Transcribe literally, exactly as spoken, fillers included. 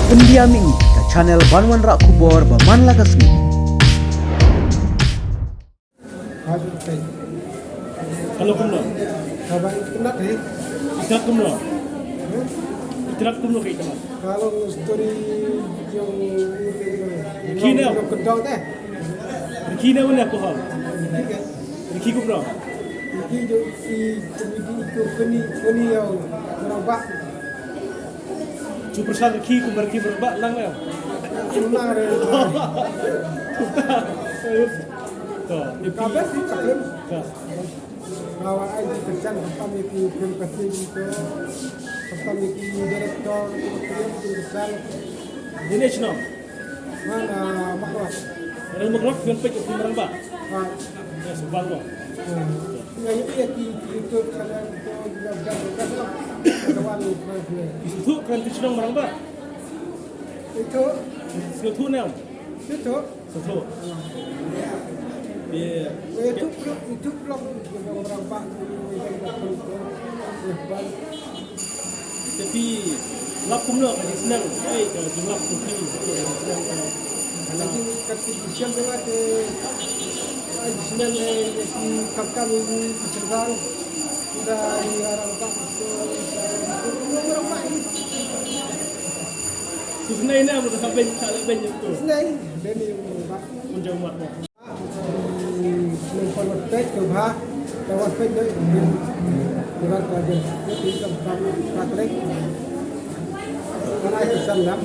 Pyndiam ïa ngi ka channel ban wanrah khubor ba man la ka sngi. Hello, kumno? Kaba itynnat hi. Itynnat kumno? Itynnat kumno ka itynnat? Ka long story jong Ricky ne? Ricky ne? Ricky ne, mane ko hal? Ricky kumno? Ricky jong i comedy ko, funny, funny ïa u rangbah. Chu pyrshang Ricky kumba Ricky rangbah lang ne? Lang re. To, ka best hi ka film. Ka. Ba wan ai jingkyrshan khamtam ïa ki film casting to, khamtam ïa ki director, ki film jingkyrshan. Dinesh no? Ngan, ah, Makrot. Ngan Makrot, ngan peit ïa ki film rangbah. Ah. Ya, subar ko. Ah. Ngan ïa ki, ki YouTube channel to, ki film rangbah. Ki sngewthuh kren ki shnong rangbah. Ito. Sngewthuh ne em? Ito. Satu. Ye. Itu blog, itu blog orang bak. Tapi lap kumno ka jingsneng, eh, ka jinglap kumno ka jingsneng, eh, anak. Jadi, kata Bishop dia kata, ah, jingsneng, eh, si Kapkan ini diserang. Udah, ni orang bak, orang bak ini. Isnei ne, mun ka beiñ, ka leh beiñ tu. Isnei, beiñ ni, Pak. Mun jauh mat mo. Mun pon wat pek tu, Pak. Dah wat pek deh. Bukan kerja. Itu tempat Patrick. Mana itu sandang?